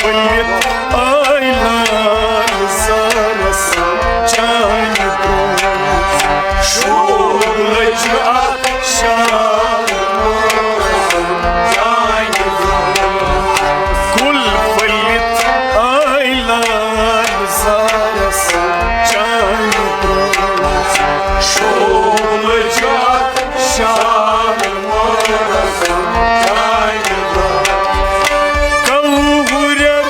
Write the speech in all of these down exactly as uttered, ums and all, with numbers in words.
پھٔلِتھ آے لال زارس چانہِ برونٛہہ۔ شوٗب لٔج اتھ شالمٲرس چانہِ برونٛہہ۔ کُل پھٔلِتھ آے لال زارس چانہِ برونٛہہ۔ شوٗب لٔج اتھ شالمٲرس چانہِ برونٛہہ۔ گوٚو ہُرٮ۪ر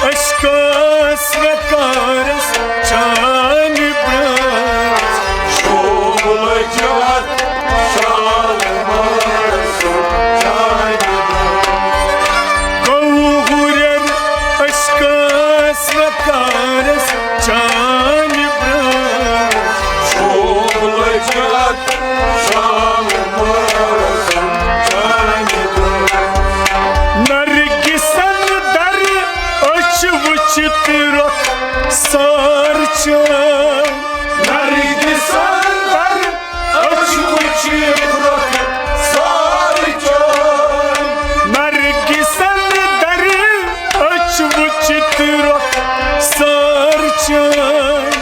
اشکس وقارس چانہِ برونٛہہ۔ شوٗب لٔج اتھ شالمٲرس چانہِ برونٛہہ۔ گوٚو ہُرٮ۪ر اشکس وقارس چانہِ برونٛہہ۔ شوٗب لٔج اتھ شالمٲرس چانہِ برونٛہہ۔ نرگسن در أچھ وٕچھِتھ رۄخسار چٲنۍ۔ نرگسن در أچھ وٕچھِتھ رۄخسار چٲنۍ۔ نرگسن در أچھ وٕچھِتھ رۄخسار چٲنۍ۔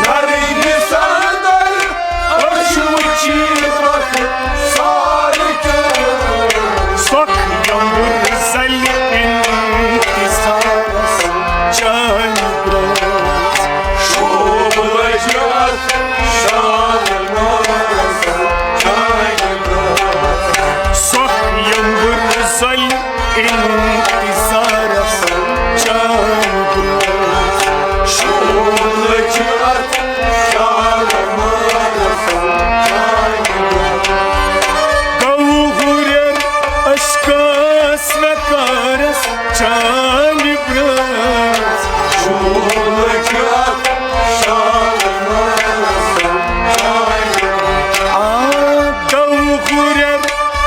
نرگسن در أچھ وٕچھِتھ رۄخسار چٲنۍ۔ سۄکھ یمبٕر زلہِ انتظارس چانہِ برونٛہہ۔ شوٗب لٔج اتھ شالمٲرس چانہِ برونٛہہ۔ سۄکھ یمبٕر زلہِ انتظارس چانہِ برونٛہہ۔ شوٗب لٔج اتھ شالمٲرس چانہِ برونٛہہ۔ گوٚو ہُرٮ۪ر اشکس وقارس چانہِ برونٛہہ۔ شوٗب لٔج اتھ شالمٲرس چانہِ برونٛہہ۔ آ، گوٚو ہُرٮ۪ر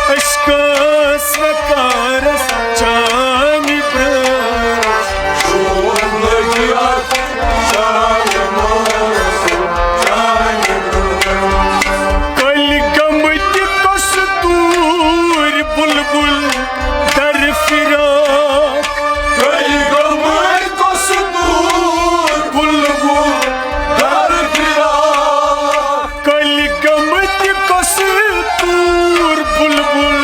اشکس وقارس چانہِ برونٛہہ۔ شوٗب لٔج اتھ شالمٲرس چانہِ برونٛہہ۔ کٔلۍ گٔمٕتۍ کۄس دوٗر بُلبُل در فراق۔ کٔلۍ گٔمٕتۍ کۄس دوٗر بُلبُل در فراق۔ کٔلۍ گٔمٕتۍ کۄس دوٗر بُلبُل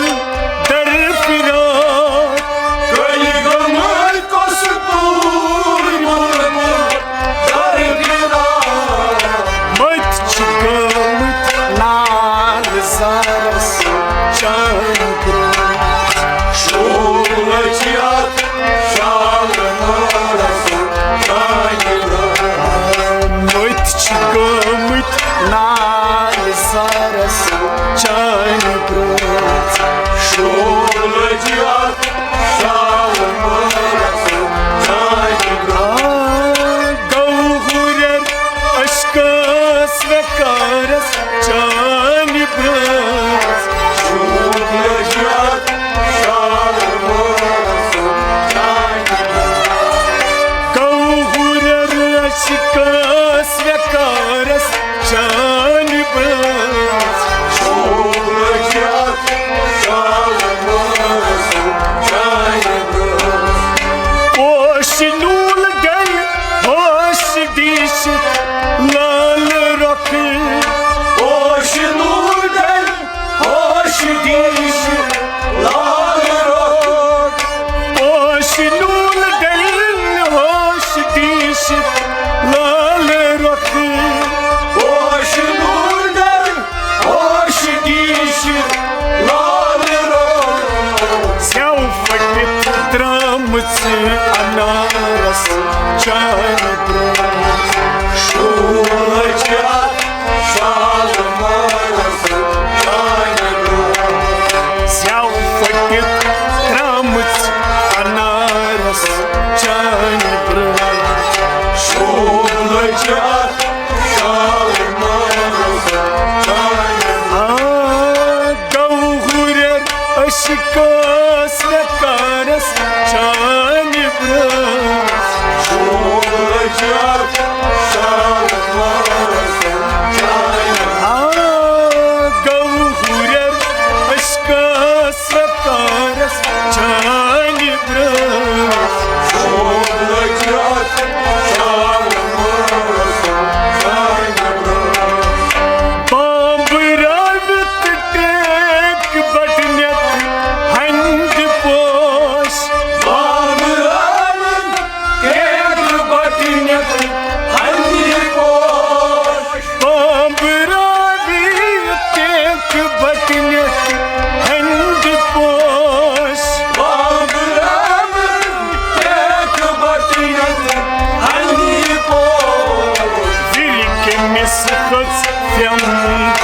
در فراق۔ کٔلۍ گٔمٕتۍ کۄس دوٗر بُلبُل در فراق۔ مٔتۍ چھِ گٔمٕتۍ نال زارس چانہِ برونٛہہ۔ شوٗب لٔج اتھ شالمٲرس چانہِ برونٛہہ۔ مٔتۍ چھِ گٔمٕتۍ نال زارس چانہِ برونٛہہ۔ شوٗب لٔج اتھ شالمٲرس چانہِ برونٛہہ۔ گوٚو ہُرٮ۪ر اشکس وقارس چانہِ برونٛہہ۔ شوٗب لٔج اتھ شالمٲرس چانہِ برونٛہہ۔ گوٚو ہُرٮ۪ر اشکس وقارس چانہِ برونٛہہ۔ شوٗب لٔج اتھ شالمٲرس چانہِ برونٛہہ۔ پوش نوٗل ڈلہِ ہوش دیٖشِتھ لال رۄخٕے۔ پوش نوٗل ڈلہِ ہوش دیٖشِتھ لال رۄخٕے۔ پوش نوٗل ڈلہِ ہوش دیٖشِتھ لال رۄخٕے۔ پوش نوٗل ڈلہِ ہوش دیٖشِتھ لال رۄخٕے۔ زٮ۪و پھٔٹِتھ درٛامٕژ انارس چانہِ برونٛہہ۔ شوٗب لٔج اتھ شالمٲرس چانہِ برونٛہہ۔ زٮ۪و پھٔٹِتھ درٛامٕژ انارس چانہِ برونٛہہ۔ شوٗب لٔج اتھ شالمٲرس چانہِ برونٛہہ۔ آ، گوٚو ہُرٮ۪ر اشکس وقارس چانہِ برونٛہہ۔ شوٗب لٔج اتھ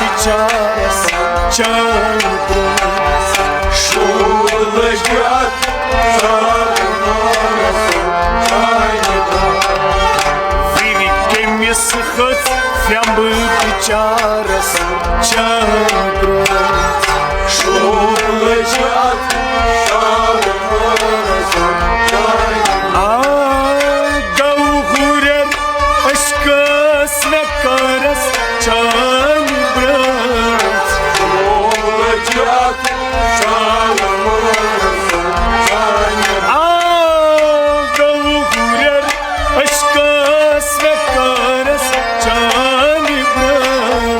بِچارَس چانہِ برٛونٛہہ۔ شُر لٔجِتھ شالمٲرِس چانہِ برٛونٛہہ۔ وِرِ کٔمِس ہٕژ پھٮ۪مبہٕ بِچارَس چانہِ برٛونٛہہ۔ شُر لٔجِتھ شالمٲرِس چانہِ برٛونٛہہ۔ آ، گوٚو ہُرٮ۪ر عشقس مےٚ کٔرٕس چانہِ برٛونٛہہ۔ آ، گوٚو ہُرٮ۪ر عشقس مےٚ کٔرٕس چانہِ برٛونٛہہ۔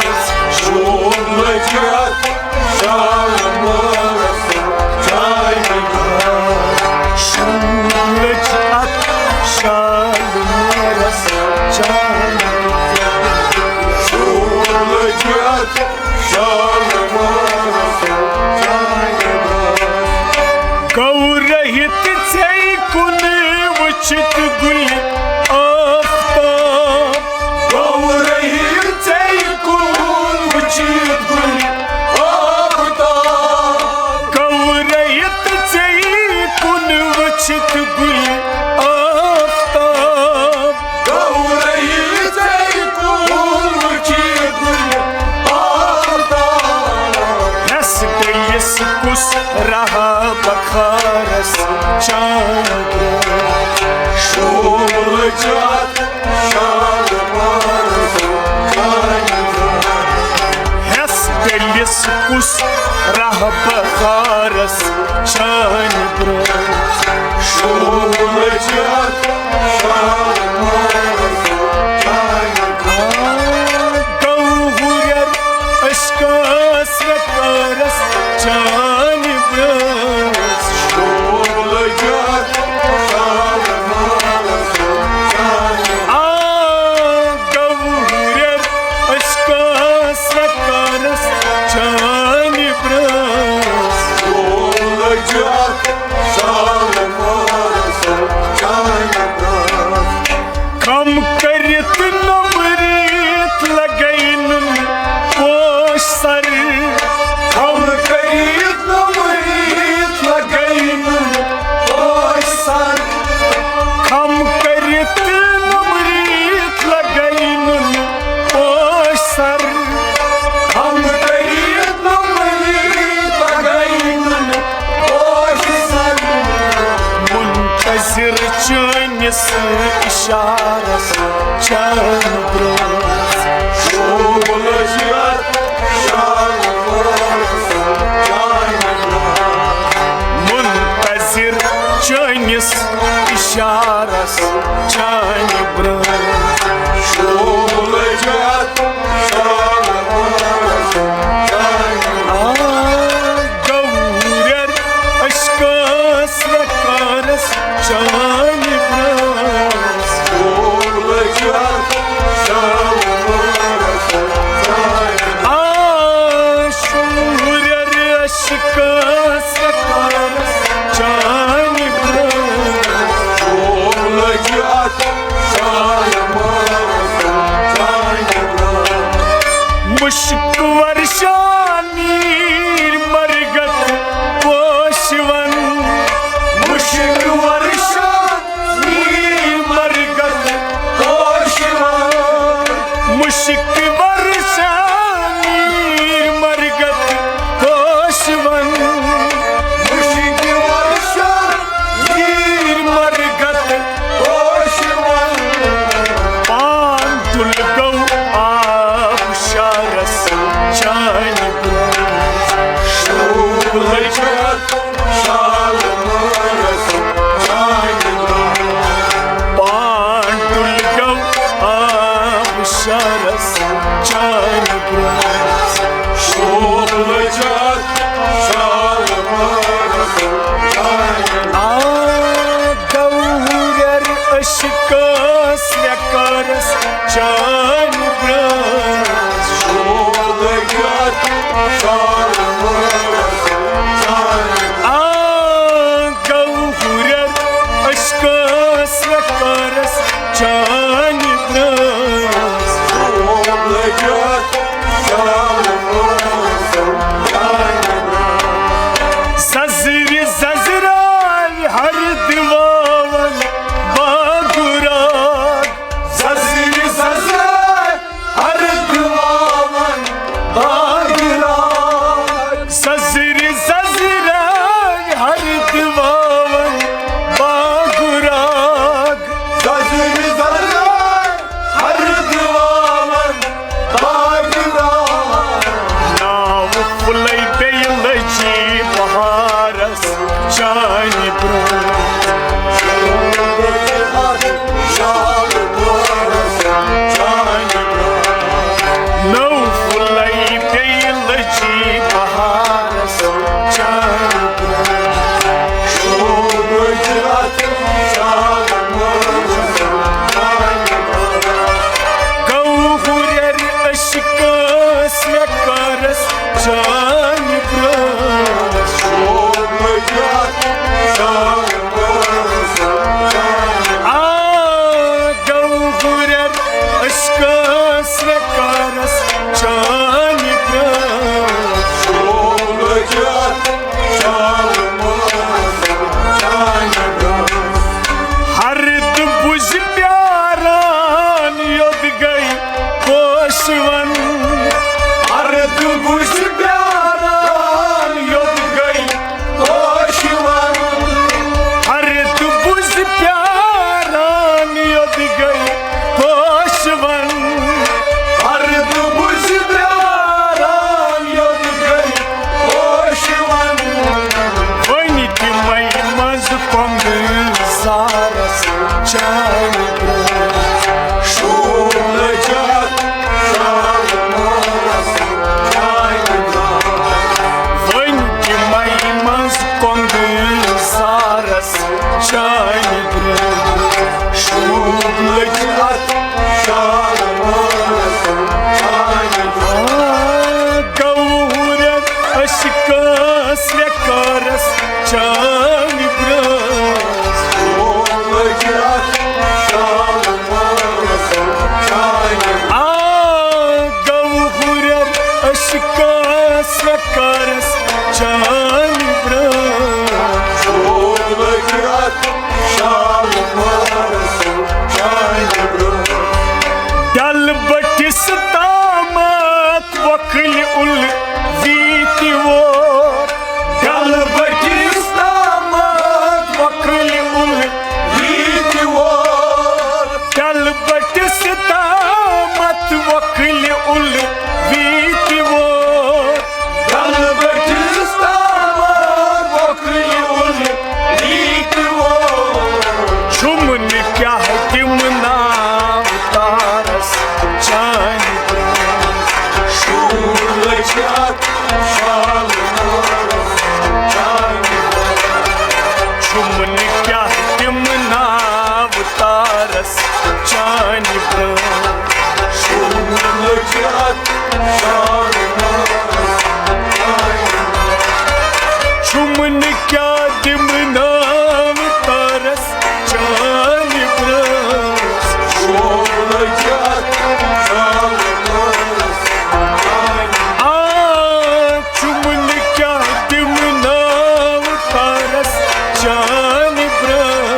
شُر لٔج اَتھ شالمٲرِس چانہِ برٛونٛہہ۔ شُر لٔج اَتھ شالمٲرِس چانہِ برٛونٛہہ۔ گوٚو رٔہِتھ ژے کُن وٕچھِتھ گُلہِ آفتاب۔ گوٚو رٔہِتھ ژے کُن وٕچھِتھ گُلہِ آفتاب۔ گوٚو رٔہِتھ ژے کُن وٕچھِتھ گُلہِ آفتاب۔ گوٚو رٔہِتھ ژے کُن وٕچھِتھ گُلہِ آفتاب۔ ہٮ۪س ڈٔلِس کُس راہ بخارس چانہِ برٛونٛہہ۔ شُر لٔج اَتھ شالمٲرِس چانہِ برٛونٛہہ۔ ہٮ۪س ڈٔلِس کُس راہ بخارس چانہِ برٛونٛہہ۔ شُر لٔج اَتھ شالمٲرِس چانہِ برٛونٛہہ۔ گوٚو ہُرٮ۪ر عشقس مےٚ کٔرٕس چانہِ برٛونٛہہ۔ شُر لٔج اَتھ شالمٲرِس چانہِ۔ آ، گوٚو ہُرٮ۪ر عشقس مےٚ کٔرٕس چانہِ برٛونٛہہ۔ شُر لٔج اَتھ شالمٲرِس چانہِ برٛونٛہہ۔ خم کٔرِتھ نوٚمریٖت لگٲینُن پوش سر۔ خم کٔرِتھ نوٚمریٖت لگٲینُن پوش سر۔ خم کٔرِتھ نوٚمریٖت لگٲینُن پوش سر۔ خم کٔرِتھ نوٚمریٖت لگٲینُن پوش سر۔ منتظر چٲنِس اِشارس چانہِ برٛونٛہہ۔ شُر لٔج اَتھ شالمٲرِس چانہِ برٛونٛہہ۔ منتظر چٲنِس اِشارس چانہِ برٛونٛہہ۔ شُر لٔج اَتھ شالمٲرِس چانہِ برٛونٛہہ۔ آ، گوٚو ہُرٮ۪ر عشقس مےٚ کٔرٕس چانہِ برٛونٛہہ۔ شُر لٔج اَتھ شالمٲرِس چانہِ۔ آ، شُر ہُرٮ۪ر عشقس مےٚ کٔرٕس چانہِ برٛونٛہہ۔ شُر لٔج اَتھ شالمٲرِس چانہِ برٛونٛہہ۔ مُشک ورشان نیٖر مرگت پوشون۔ مُشک ورشان نیٖر مرگت پوشون۔ مُشک ورشان نیٖر مرگت پوشون۔ مُشک ورشان نیٖر مرگت پوشون۔ پان تُل گوٚو آبشارس چانہِ برٛونٛہہ۔ شُر لٔج اَتھ شالمٲرِس چانہِ برٛونٛہہ۔ پان تُل گوٚو آبشارس چانہِ برٛونٛہہ۔ شُر لٔج اَتھ شالمٲرِس چانہِ۔ آ، گوٚو ہُرٮ۪ر عشقس مےٚ کٔرٕس چانہِ برٛونٛہہ۔ شُر لٔج اَتھ شالمٲرِس چانہِ۔ چھُم نہٕ کیٛاہ دِمہٕ ناو تارس چانہِ برٛونٛہہ۔ آ، چھُم نہٕ کیٛاہ دِمہٕ ناو تارس چانہِ برٛونٛہہ۔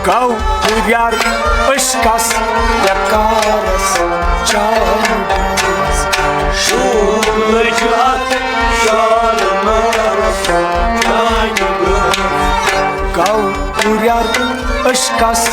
گوٚو ہُریار عشقس بیکارس چانہِ برٛونٛہہ۔ گوٚو ہُریار عشقس